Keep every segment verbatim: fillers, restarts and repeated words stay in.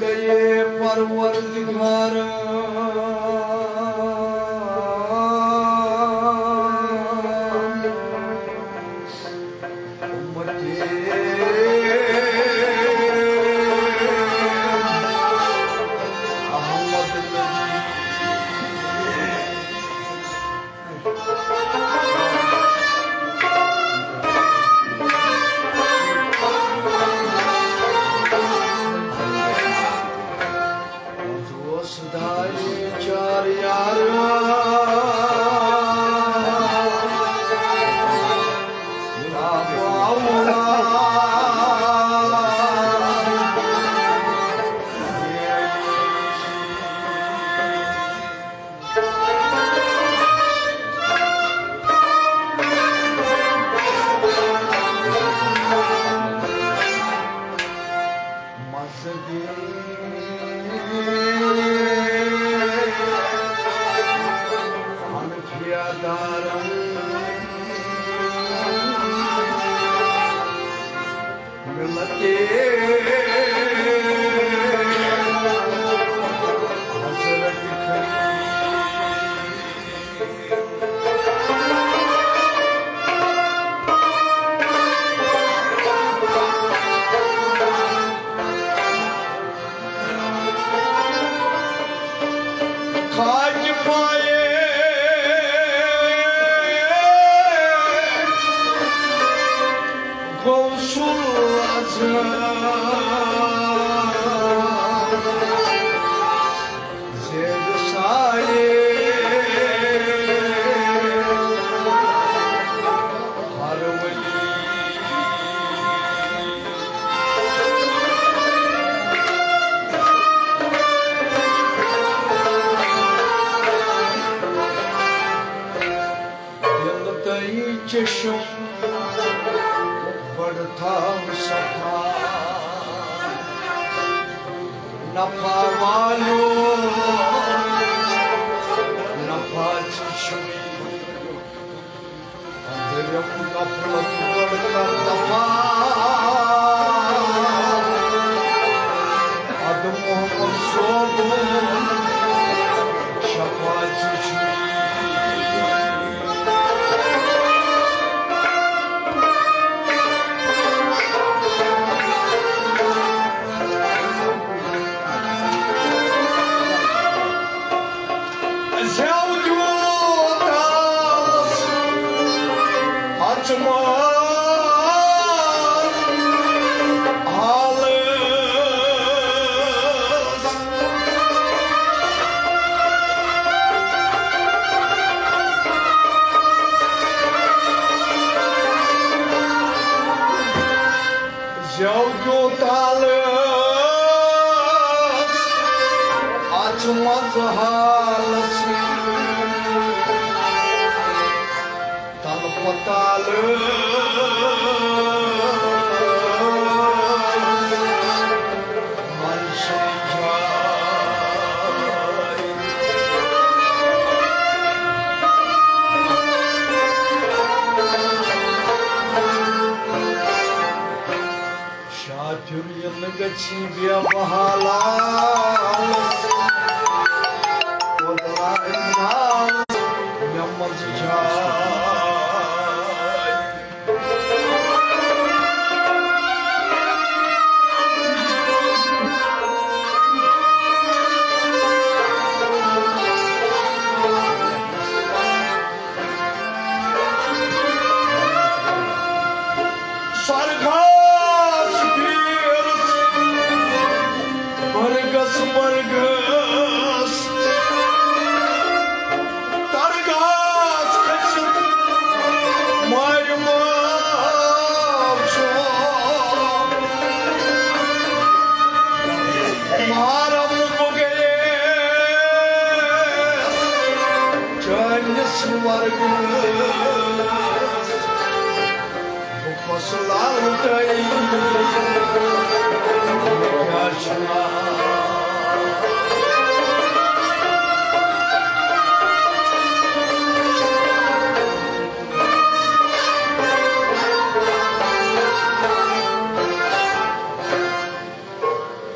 گئے پروردگار۔ امتی احمد نبی۔ دوست داری چار یار۔ مذہبی حنفیہ دارن ملتے حضرت خلیل۔ خاک پایے غوث الاعظم۔ زیر سایے ہر ولی۔ دل تئی چشم بڑ تھاو صفا۔ نفع والو نفع چشم۔ اندرم غفلت بڑ کر دفا۔ اد محمد صوبن شفا چشم۔ زیو دیوتاہس اژمان حالس۔ زیو دیوتاہس اژمان حالس۔ تل پتال منشن جاے۔ شاپُر یِنہٕ گژھی بے محالہ۔ خۄداے ناز مےٚ منٛز جاے۔ سرگاس بیرس برگس برگس۔ ترگاس کھسِتھ مارِ مار چھُ۔ محرم بہٕ گٔیس چٲنِس ورگس۔ بہٕ کۄس لالٹے کیٛاہ چھُ ناو؟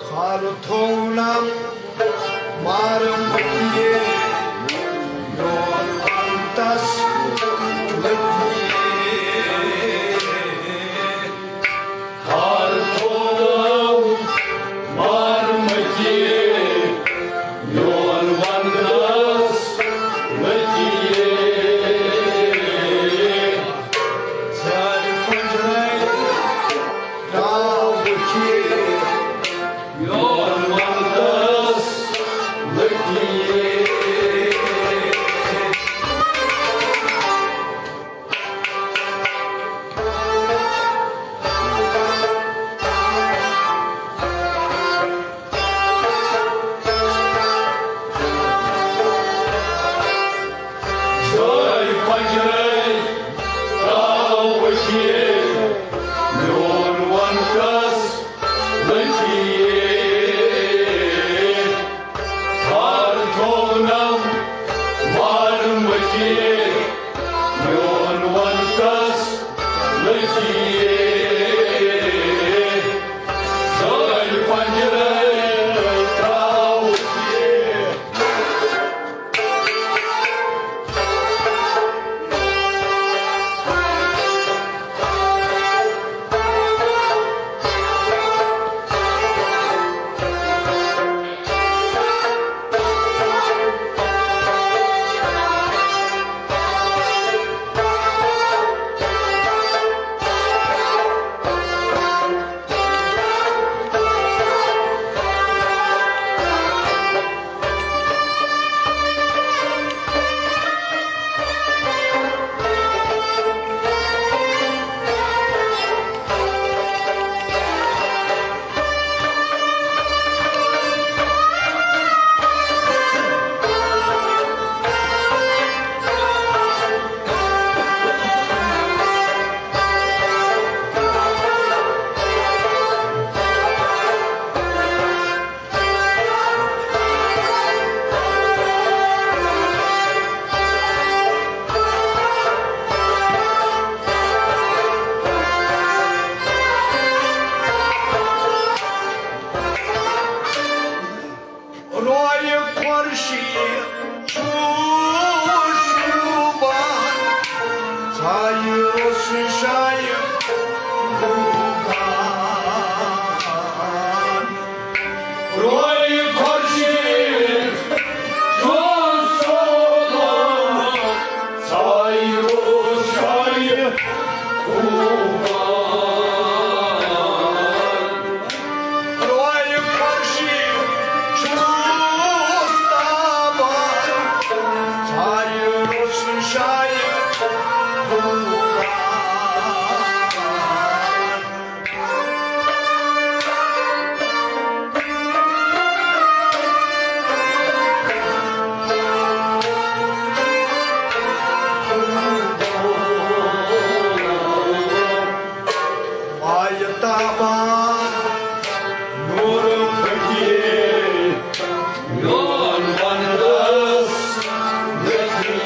خار تھوٚو پنجرے تراوکھ یے، میون وَن کس لٔگی یے۔ تھر تھوونم وارمکھ یے، میون وَن کس لٔگی یے۔ زٲلۍ پنجرے تراوکھ یے۔ رویہِ خورشید چھُ شوٗبان، ژھایہِ روٚس جایہِ خوٗبان۔ رویہِ خورشید چھُ شوٗبان، ژھایہِ روٚس جایہِ خوٗبان۔ رویہِ خورشید چھُس تابان، ژھایہِ روٚس جایہِ خوٗبان۔ آیہِ تابان نور فقیٖر میون وَندَس نبی۔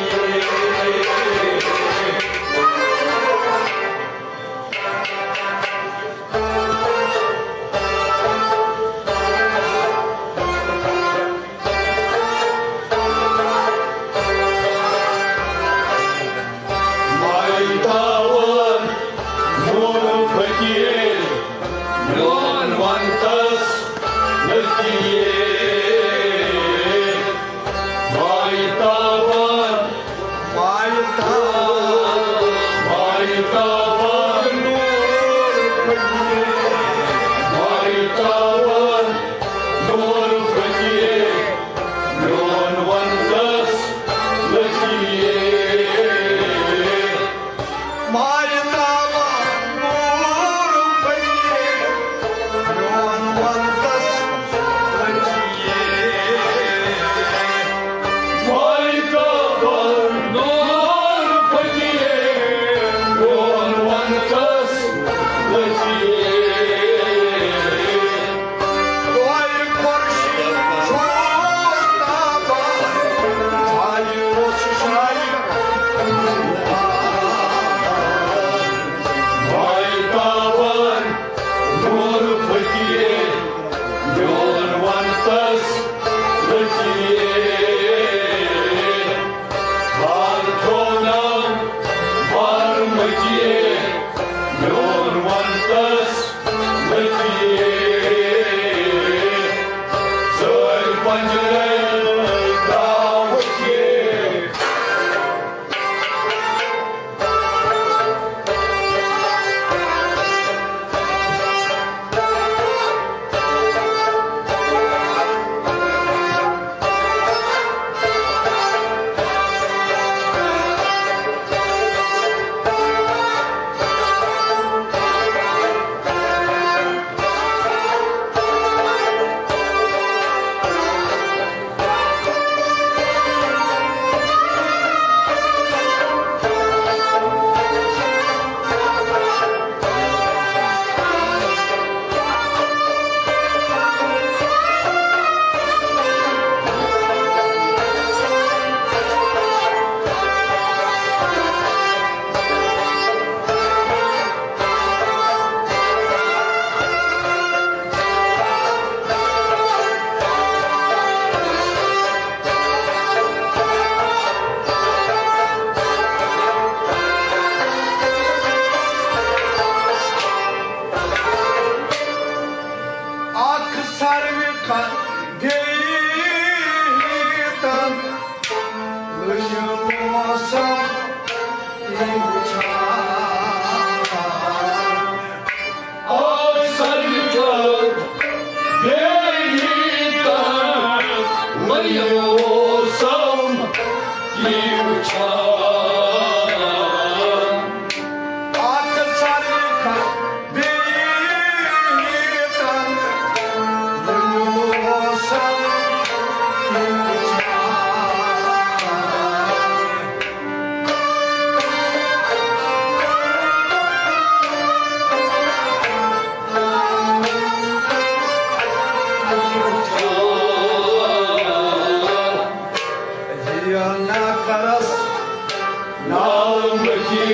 نالمتی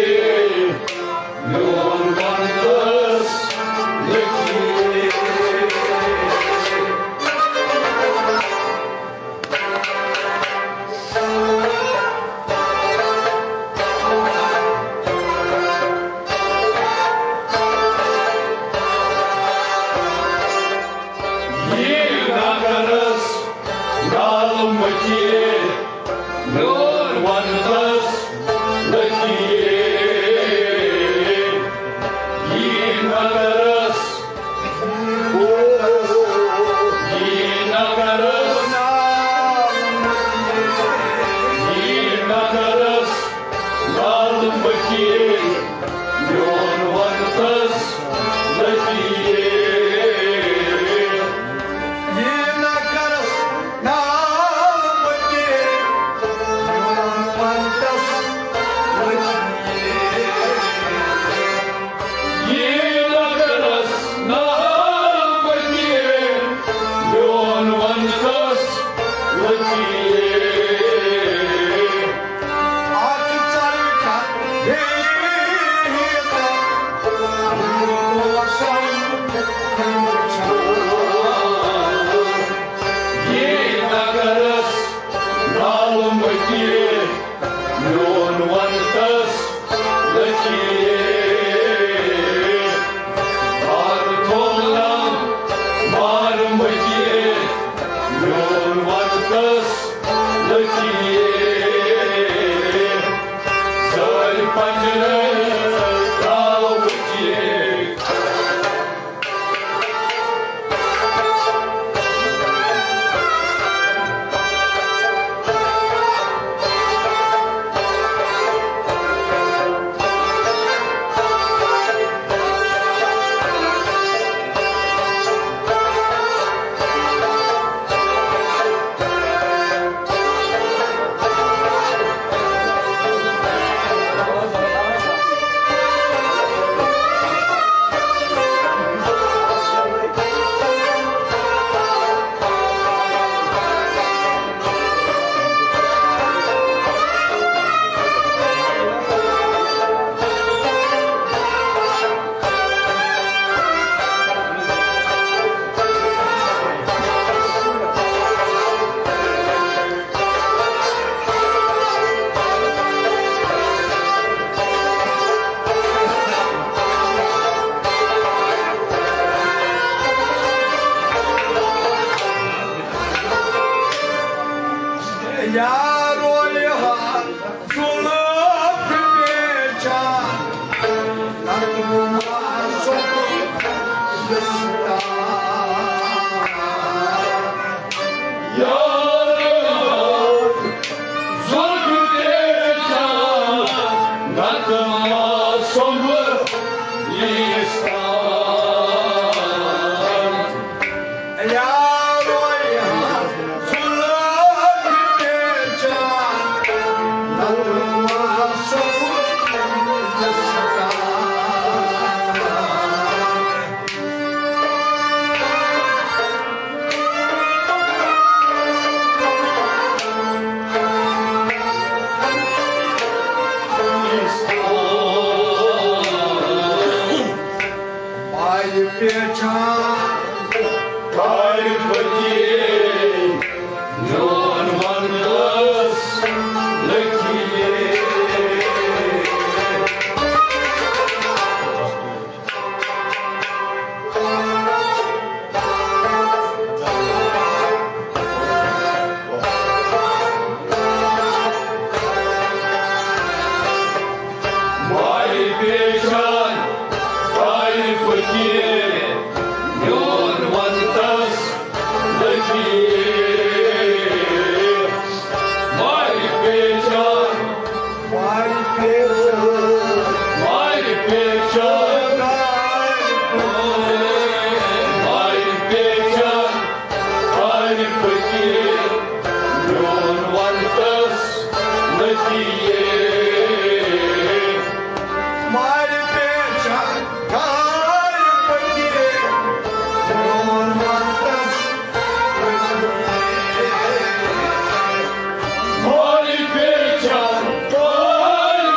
میون ونتس لکی۔ یہِ نگرس نالمتی میون ونتس لکی۔ یہِ نگرس، یہِ نگرس، یہِ نگرس نالمتی میون ونتس لکی۔ یہِ نگرس نالمتی میون ونتس لکی۔ یہِ نگرس نالمتی میون ونتس لکی۔ اکھ ژر کتھ بیٚیہِ تہٕ موسم وٕچھان۔ یہِ نگرس نالمتی میون ونتس لکی۔ مار تھوٚونم مار مٔتی میون ونتس لکی۔ سٲرۍ پنجرن ترٛاو ؤتی۔ یارو یہِ ہا ظُلُم پیچھا، نتہٕ ما سوٚپُر دستار۔ یارو یہِ ہا ظُلُم پیچھا، نتہٕ ما سوٚپُر دستار۔ پایہِ پیچھان کارِ پٔتی میون ونٛدس لٔگۍ۔ مارِ پیچھان، کارِ پٔتی میون ونٛدس لٔگۍ۔ مارِ پیچھان، مارِ پیچھان، مارِ پیچھان، مارِ پیچھان، کارِ پٔتی میون ونٛدس لٔگۍ۔ مارِ پیچھان، کارِ پٔتی میون ونٛدس لٔگۍ۔ مارِ پیچھان، کارِ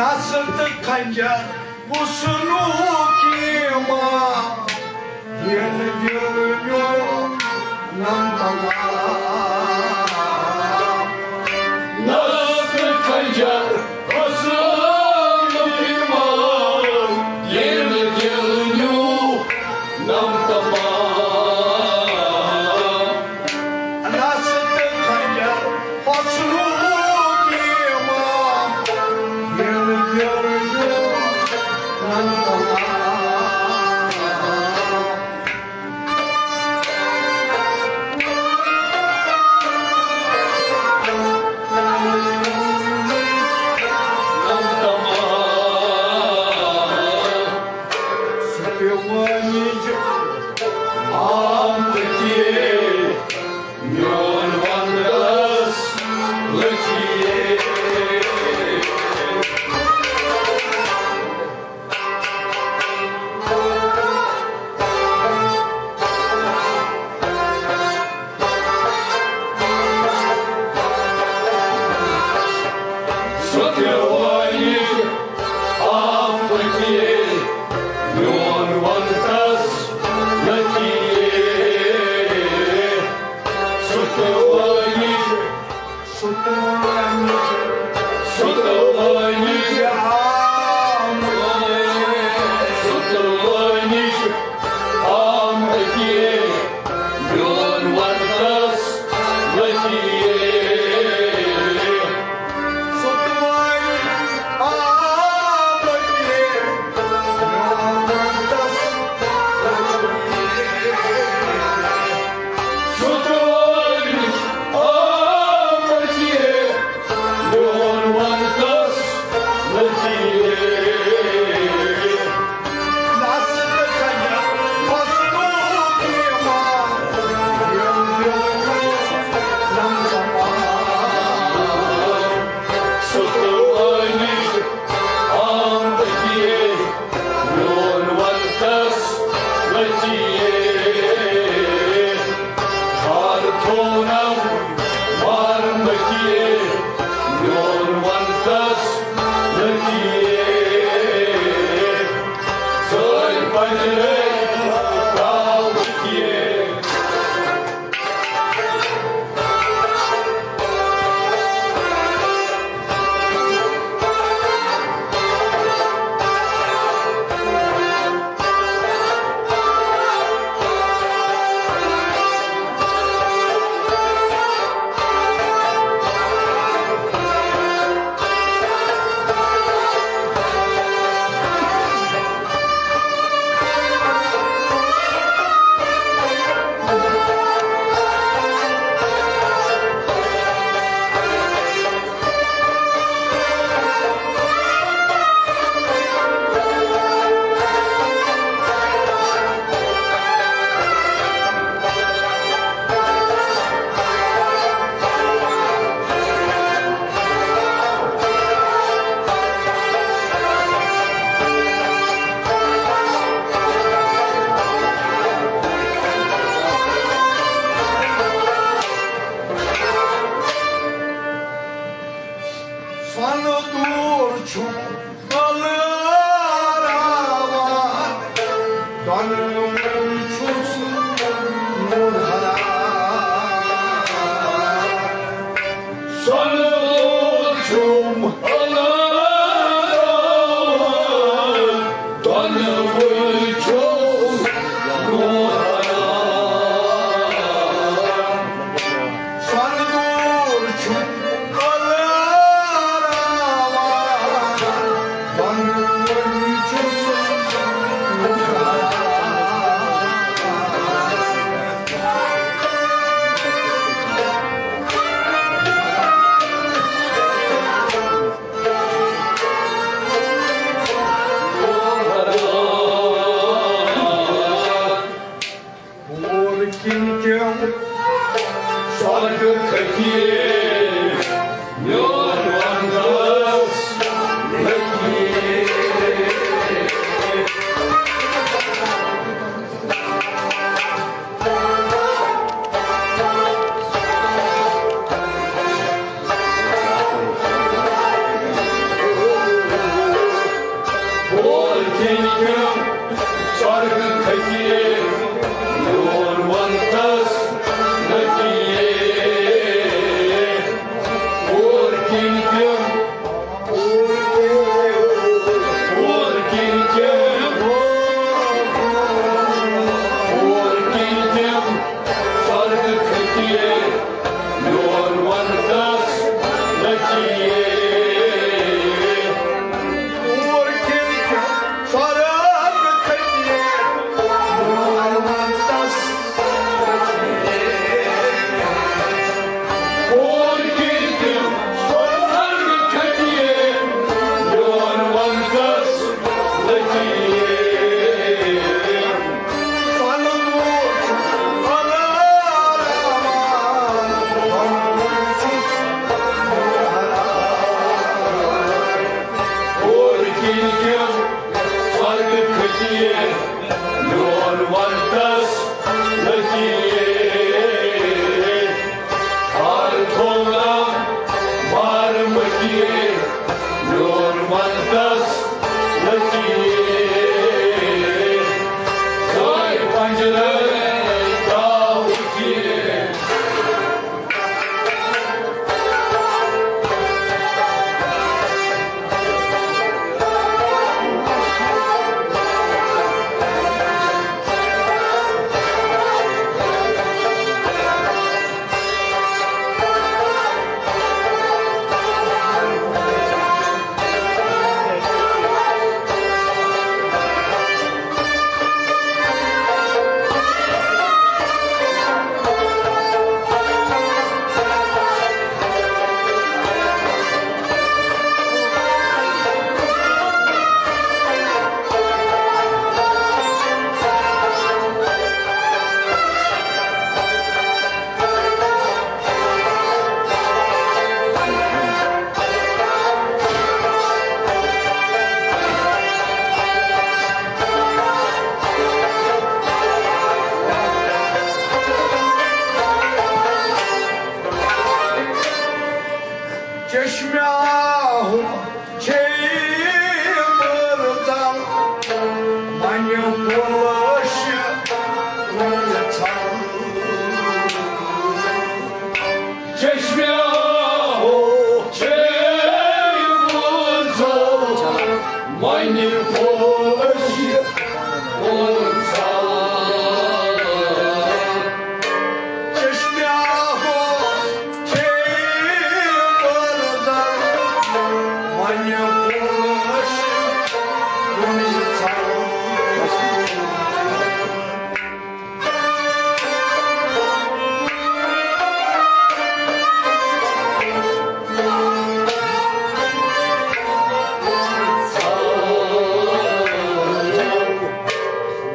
اَسہٕ تہٕ خنجر وُسنُک یِوان، دِل دِل نیوٗ نم تمام۔ نَس تہٕ خنجر وُسنُک یِوان، دِل دِل نیوٗ نم تمام۔ نَس تہٕ خنجر وُسنُک یِوان، دِل دِل نیوٗ نم تمام۔ نم تمام۔ سُہ تہِ وٲنِج آمتی، میون وندس لٔچھیے۔ سُہ تہِ وٲنِج آمتی، میون وندس لٔچھیے۔ سُہ تہِ وٲنِج، سُہ تہِ وٲنِج، سُہ تہِ وٲنِج آمتی، سُہ تہِ وٲنِج آمتی، میون وندس لٔچھیے۔ سُہ تہِ وٲنِج آمتی، میون وندس لٔچھیے۔ سُہ تہِ وٲنِج آمتی، میون وندس لٔچھیے۔ نَس تہٕ خنجر وُسنُک یِوان، دِل دِل نیوٗ نم تمام۔ سُہ تہِ وٲنِج آمتی، میون وندس لٔچھیے۔ ہار تھونم وارمتی، میون وندس لٔچھیے۔ سٲرۍ پنجرے ترٛاوتی۔ سۄنہٕ دوٗر چھُ پھٔہلاوان، دۄنوَے چھُس نوٗر ہراوان۔ سۄنہٕ دوٗر چھُم پھٔہلاوان، دۄنوَے چھُم نوٗر ہراوان۔ سۄنہٕ دوٗر چھُم پھٔہلاوان، دۄنوَے چھُس نوٗر ہراوان۔ چشمہ ہُنٛد چھے بٔرزَن، وۄنۍ پوش وُچھان۔ چشمہ ہُنٛد چھے بٔرزَن، وۄنۍ پوش وُچھان۔ چشمہ ہُنٛد چھے بٔرزَن، وۄنۍ پوش وُچھان۔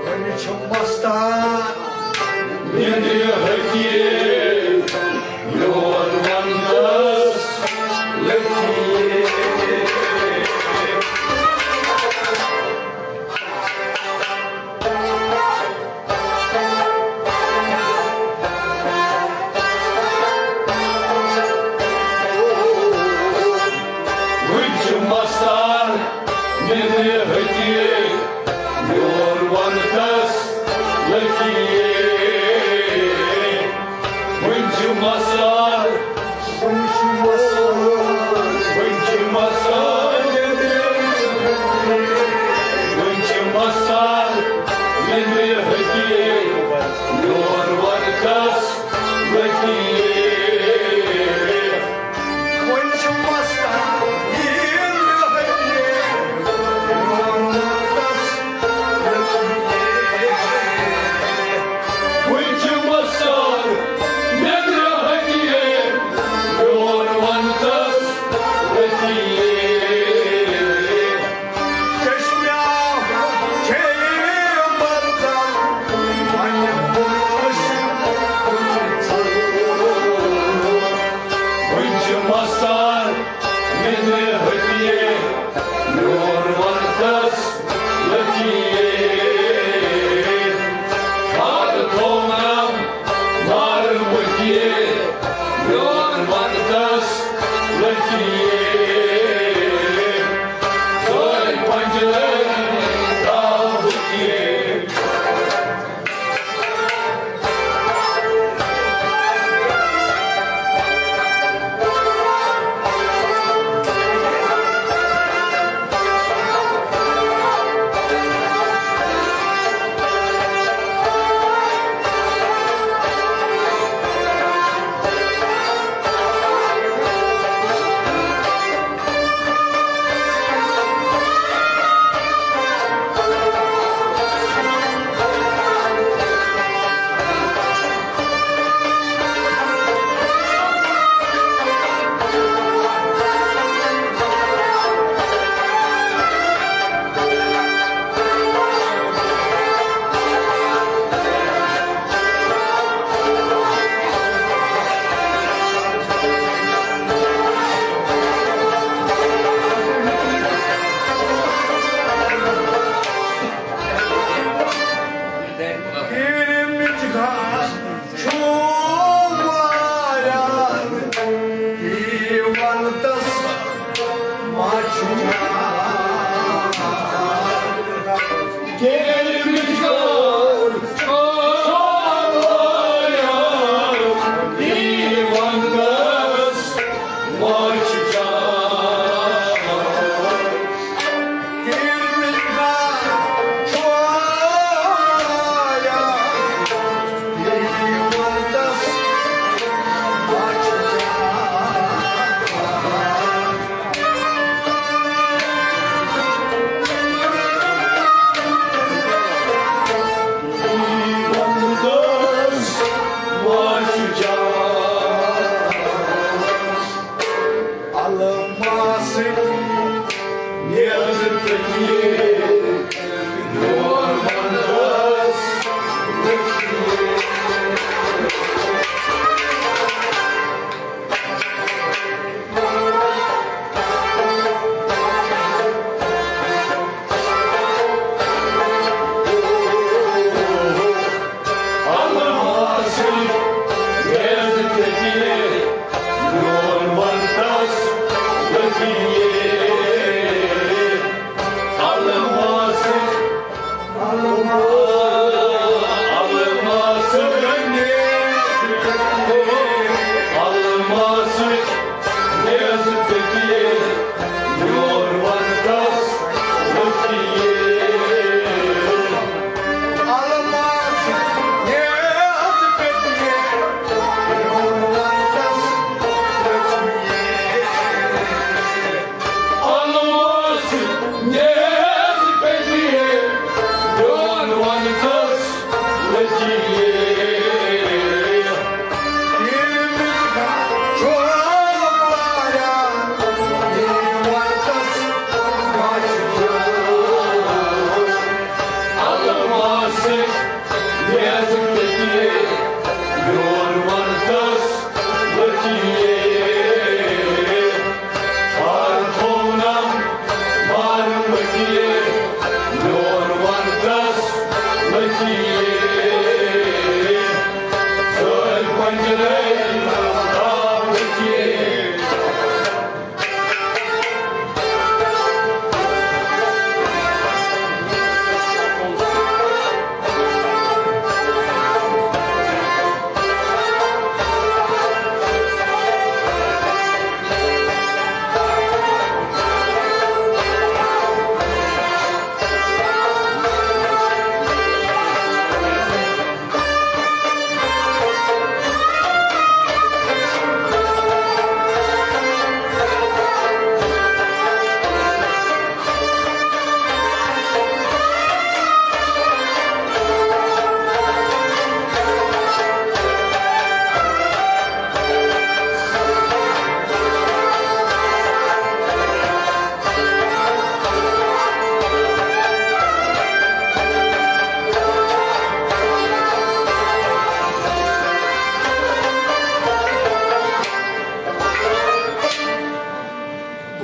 وۄنۍ چھُ مستان نیٚنٛدرِ ۂتی میون وندس لٔگِتھ۔ وٕنۍ چھُ مستان نیٚنٛدرِ ۂتی میون وندس لٔگِتھ۔ وٕنۍ چھُ مستان، وٕنۍ چھُ مستان، وٕنۍ چھُ مستان، وٕنۍ چھُ مستان، نیٚنٛدرِ ۂتی میون وندس لٔگِتھ۔ وۄنۍ چھُ مستان، نیٖل مےٚ ۂتی میون وندس لٔگِتھ۔ وٕنۍ چھُ مستان، نیٚنٛدرِ ۂتی میون وندس لٔگِتھ۔ چشمہ چھے بٔرزَن، وۄنۍ پوش وُچھان۔ وٕنۍ چھُ مستان نیٚنٛدرِ ۂتی میون وندس لٔگِتھ۔ کھاد تھوونم مارٕ مٔتی میون وندس لٔگِتھ۔ زٲے پنجٲبۍ ترٛاوُکھ یہِ۔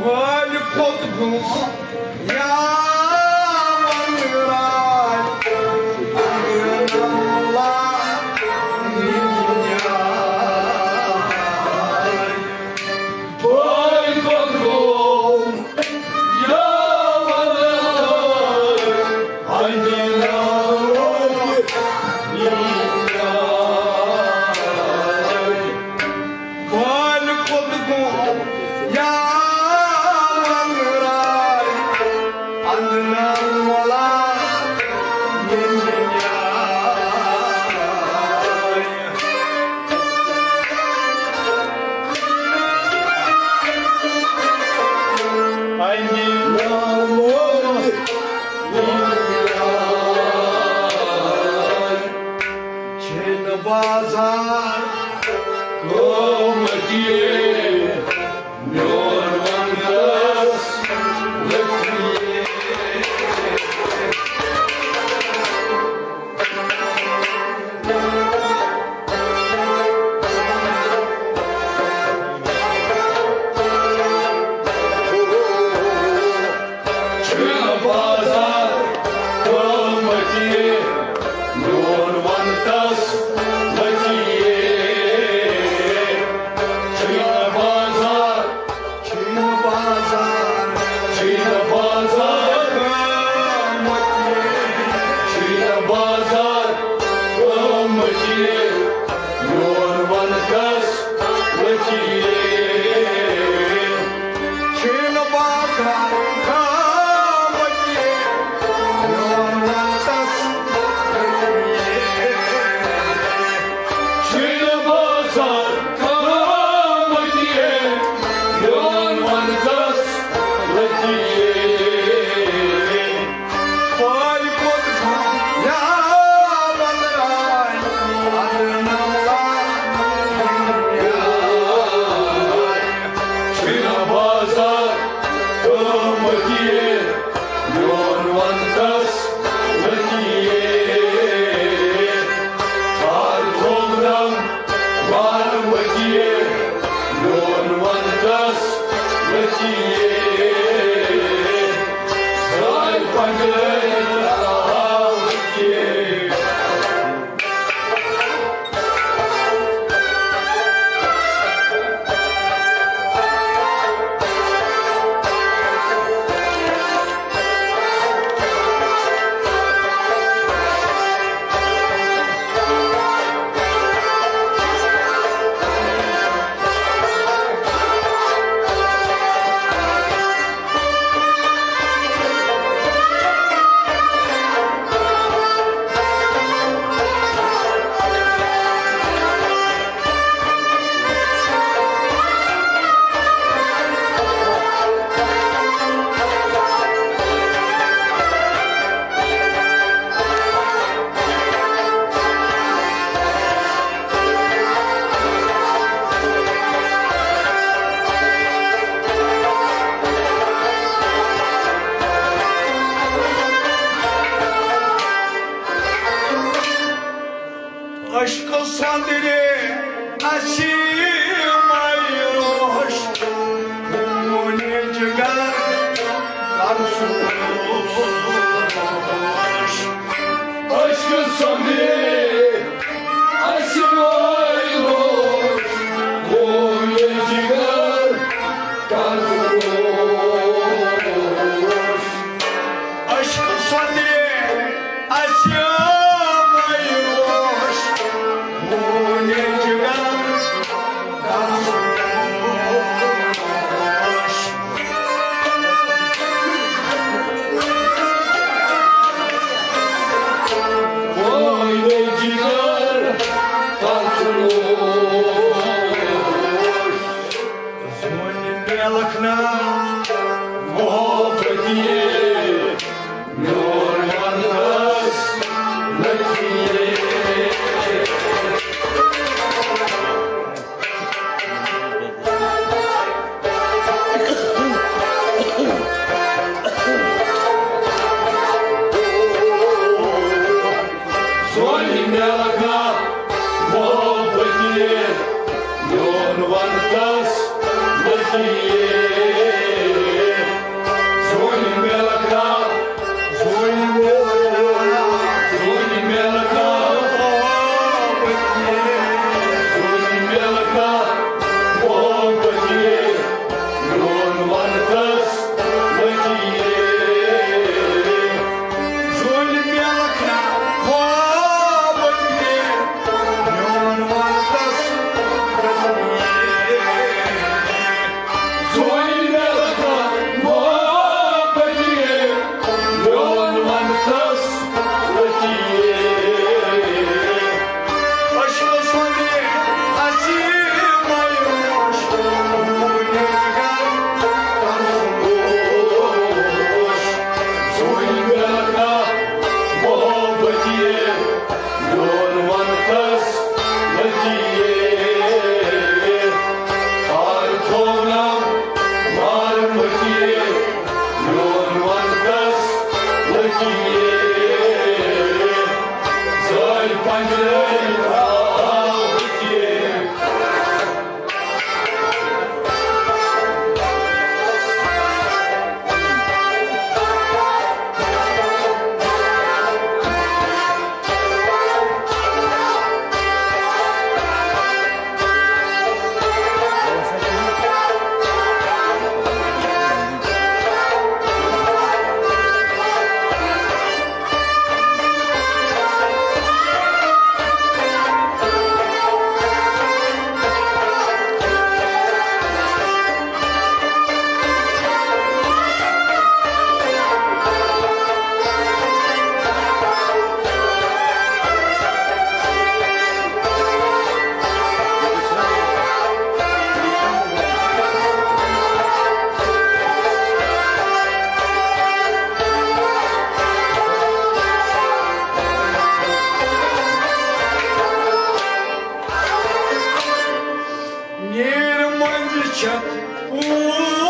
بالہِ کھۄتہٕ برٛونٛہہ یا وَنراے، اَنٛگہٕ نَملا نِنیٛاے۔ بالہِ کھۄتہٕ برٛونٛہہ یا وَنراے، اَنٛگہٕ نَملا نِنیٛاے۔ بالہِ کھۄتہٕ برٛونٛہہ یا وَنراے، عشقہٕ سۄندرِ اَسہِ مایہِ روش، خوٗنہِ جگر کر سُہ روش۔ عشقہٕ سۄندرِ اَسہِ مایہِ روش، خوٗنہِ جگر کر سُہ روش۔ عشقہٕ سۄندرِ اَسہِ مایہِ روش، خوٗنہِ جگر کر سُہ روش۔ خوٗنہِ جگر کر سُہ روش۔ زوٗنہِ میلکھ نا محبتی، میون وندس لکی۔ زوٗنہِ میلکھ نا محبتی، میون وندس لکی۔ زوٗنہِ میلکھ نا، زوٗنہِ میلکھ نا، زوٗنہِ میلکھ نا، زوٗنہِ میلکھ نا محبتی، میون وندس لکی۔ زوٗنہِ میلکھ نا محبتی، میون وندس لکی۔ زوٗنہِ میلکھ نا محبتی، میون وندس لکی۔ عشقہٕ سۄندرِ اَسہِ مایہِ روش، خوٗنہِ جگر کر سُہ روش۔ زوٗنہِ میلکھ نا محبتی، میون وندس لکی۔ ہار تھوو نا مار متی، میون وندس لکی۔ زٲلۍ پنجرٲوۍ تھاو بٕتھِ۔ نیٖر مٔنٛزۍ چھَکھ پوٗ